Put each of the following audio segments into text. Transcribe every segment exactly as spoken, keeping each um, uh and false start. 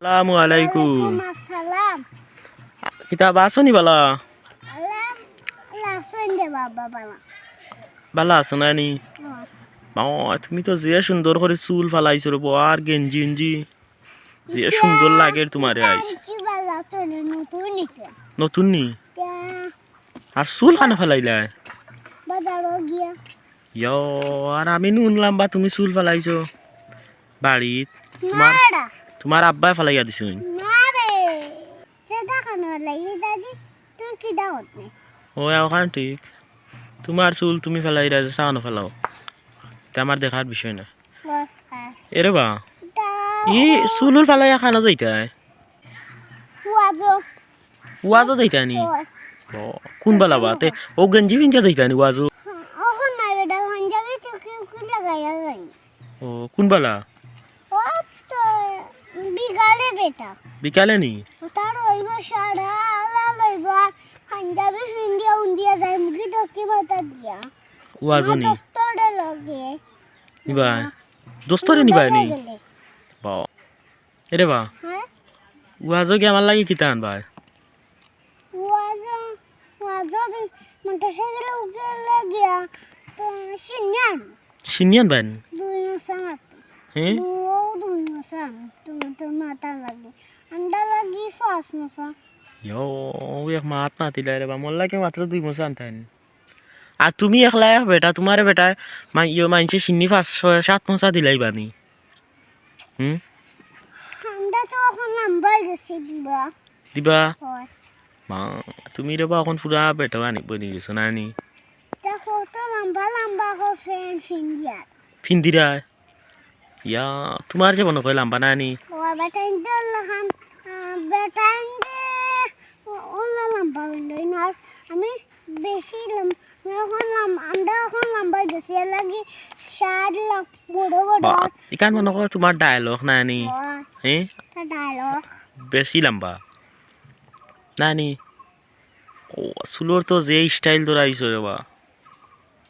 আসসালামু আলাইকুম। ওয়ালাইকুম আসসালাম। কিতা বা আছো নি বালা? আলাম, লাগছইন দে বাবা বালা। বালা আছো না নি? হ্যাঁ। বাবা, তুমি তো যে সুন্দর করি চুল ফালাইছো রে বা, আর গেঞ্জি উঞ্জি। যে ইটা সুন্দর লাগের তুমারে ইটা আইজ। কি বালা চলে নতুন নিতে? নতুন নি? ইটা আর চুল কানো ফালাইলায়? বাজারো গিয়া। ইয়ো, আর আমি নুনলাম বা তুমি চুল ফালাইছো বাড়িত। তুমার, না রে। তুমার আব্বায় ফালাইয়া দিছইন। না রে। যেটা কানো ফালাই, এই দাদি, তুই কি দাওত নে? ও, অখান ঠিক। তুমার চুল তুমি ফালাইরায়, যেছা কানো ফালাও। ইটা আমার দেখার বিষয় না। ও, হ্যাঁ। এরে বা, দাও। ই চুল উল ফালাইয়া কানো যাইতায়? ওয়াজো। ওয়াজো যাইতায় নি? ওই। ও, কুন বালা বা? তে, ও গেঞ্জি পিন্দিয়া যাইতায় নি ওয়াজো? হ্যাঁ, অখন না বেটা, পাঞ্জাবি টুপি উকি লাগাইয়া যাই। ও, কুন বালা? ও তো বিকালে বেটা। বিকালে নি? ও তার অইবো সারা আলা লইবা, পাঞ্জাবি পিন্দিয়া উন্দিয়া যাই, মুখি টুকি মাথা দিয়া। ওয়াজো নি? দোস্তরে লগে। নিবায়? দোস্তরে নিবায় নি? গেলে। বা। এরে বা। হ্যাঁ? ওয়াজো গিয়া আমার লাগি কিতা আনবায়? ওয়াজো, ওয়াজো বি-, মোটরসাইকেল উঠে গিয়া, তো সিনিয়ান। সিনিয়ান বান? দুই মাস আগে। হ্যাঁ? ও দুই মাস আগে, তুমি তো মাথা লাগি। আন্ডা লাগি পাঁচ মাস আগে। ইয়ো, ও এক মাত মাতিলায় রে বা, মোর লাগি মাত্র দুই মাস আনতায় নি। আর তুমি একলা এক বেটা, তুমারে বেটা, মা-, ইয়ো মাইনষে সিন্নি পাঁচ, ছয়, সাত মাস আগে দিলাইবা নি। হুম? আমরা তো অখন লম্বা অই গেছি দিবা। দিবা? হয়। মা, তুমি রে বা অখন পুরা বেটা বানি, বনি গেছো না নি? দেখো তো লম্বা লম্বা কো ফ্যান ফিন্দিয়া। ফিন্দিরা? ইয়া, তুমার যে মনে কয় লম্বা না নি? ও বেটা ইন্দর লাখান, আহ, বেটা ইন্দে ও-, ওলা লম্বা ইন্দো ইনার। আমি বেশি লম-, অখন লম-, আমরা অখন লম্বা অই গেছি, এর লাগি শার্ট লম-, বড় বড়। বা, ইখান মনে কয় তুমার ডায়লগ না নি? বাহ। হ্যাঁ? তা ডায়লগ। বেশি লম্বা। না নি? ও, চুলর তো যে স্টাইল ধরাইছো রে বা।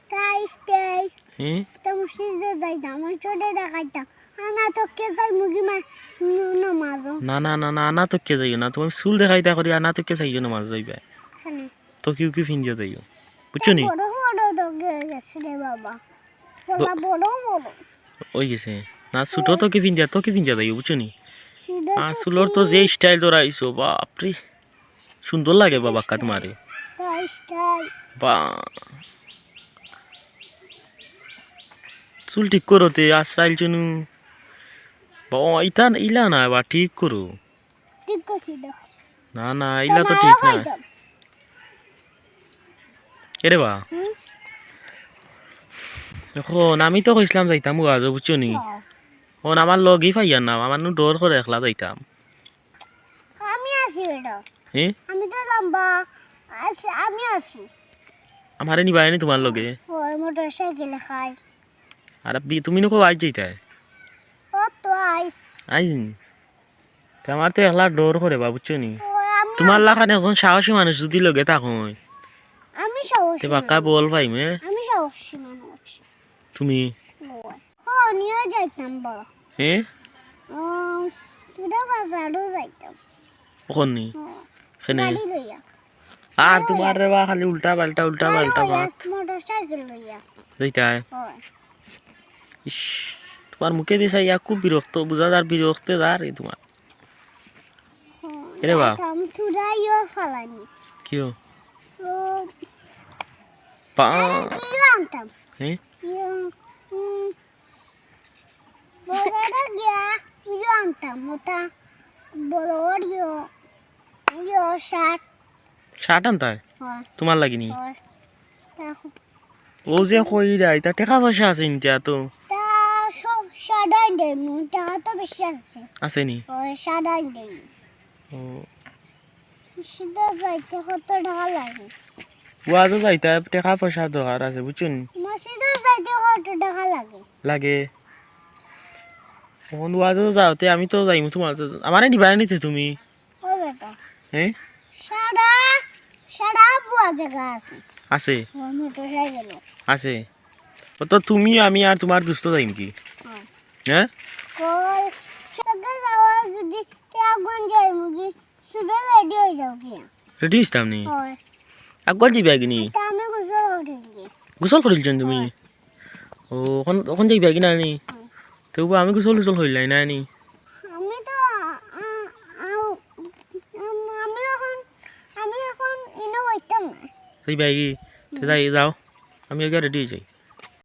তা স্টাইল। হ্যাঁ? তা মসজিদো যাইতাম, আমি ছোট দেখাইতাম। আনা তো কে যাই মুগি মা-, ন-, নমাজো। না, না, না, না, আনা তো কে যাইও না। তুমি চুল দেখাইতা করি, আনা তো কে যাইও নমাজো যাইবা। কেনে? তো কিউ কিউ ফিন্দিয়া যাইও। বুঝছো নি? বড় বড় তো গে-, গেছে রে বাবা। বলা বড় বড়। অই গেছে। না, ছোট তো কি ফিন্দিয়া, তো কি ফিন্দিয়া যাইও, বুঝছো নি? ছোট আর তো চুলর তো কি? যে স্টাইল ধরাইছো, বাপরে। সুন্দর লাগে বাবা, কা তুমারে। তা স্টাইল। বা। চুল ঠিক করো তে, আশ্রাইল চুনু। বা, ইতা ইলা না, বা ঠিক করো। ঠিক করছি তো। না, না, ইলা তো ঠিক না। এরে বা। হুম? অখন আমি তো কইছলাম যাইতাম ওয়াজো, বুঝছো নি? হ্যাঁ। অখন আমার লগই পাইয়ার না, আমার নু ডর করে একলা যাইতাম। আমি আছি বেটা। হে? আমি তো লম্বা। আছি, আমি আছি। আমারে নিবায় নি তুমার লগে? ওই মোটরসাইকেল খাই। আর বি-, তুমি নু কও আইজ যাইতায়? ও তো আইস। আইজ নি? তে আমার তো একলা ডর করে বা, বুঝছো নি? ও, আমি তুমার লাখান একজন সাহসী মানুষ যদি লগে থাকইন, আমি সাহসী তে বাক্কা মানুষ। বল পাইমু, এ? আমি সাহসী মানুষ। তুমি? ও, ও, নিয়ে যাইতাম বা। হে? ও, তোরা বাজারও যাইতাম। অখন নি? ও, কেনে? গাড়ি লইয়া। আর তুমার রে বা খালি উল্টা পাল্টা, উল্টা পাল্টা মাত। মোটরসাইকেল লইয়া। যাইতায়? হয়। ইস, তুমার মুখেদি চাইয়া খুব বিরক্ত, বুঝা যার বিরক্তে যার এই তুমার। হয়, এরে বা। যাইতাম, থুড়া ইয়ো ফালানি। কিয়ো? ও, পা- আরে, ইয়ো আনতাম। হ্যাঁ? ইয়ো, উম, বাজারো গিয়া ইয়ো আনতাম, ওটা বড় ইয়ো, ইয়ো শার্ট। শার্ট আনতায়? হয়। তুমার লাগি নি? হয়। তা অউ যে কইরায়, ইতা টেকা পয়সা আছে নি তে তো? তা সব শার্ট আনতাম, টেকা তো বেশি আছে। আছে নি? হয়, শার্ট আনতাম। ও। মসজিদো যাইতে কত টেকা লাগে? ওয়াজো যাইতে টেকা পয়সার দরকার আছে, বুঝছো নি? মসজিদো যাইতে কত টেকা লাগে? লাগে। অখন ওয়াজো যাওতে আমি তো যাইমু তুমার, আমারে নিবায় নি তে তুমি? ও বেটা। হ্যাঁ? সারা, সারা বুয়া জাগা আছে। আছে? আমার মোটরসাইকেল। আছে। ও তো তুমি, আমি আর তুমার দোস্ত যাইমু কি? হ্যাঁ। হ্যাঁ? কই, সাথে যাওয়া যদি আগুয়ান যাইমুগি, সবে রেডি অই যাওগি। রেডি অইতাম নি? অয়। আগুয়ান যাইবায়গি নি? তে আমি গোসল করিলগি। গোসল করিলছো নি তুমি? অয়। ও, অখন, অখন যাইবায়গি না নি? অয়। তে বা আমি গোসল টোসল করিলাই না নি? আমি তো, আ, আ, আ, আমি অখন, আমি অখন ইনো বইতাম না। যাইবায়গি? তে যাই, যাও। আমি আগে রেডি অই যাই।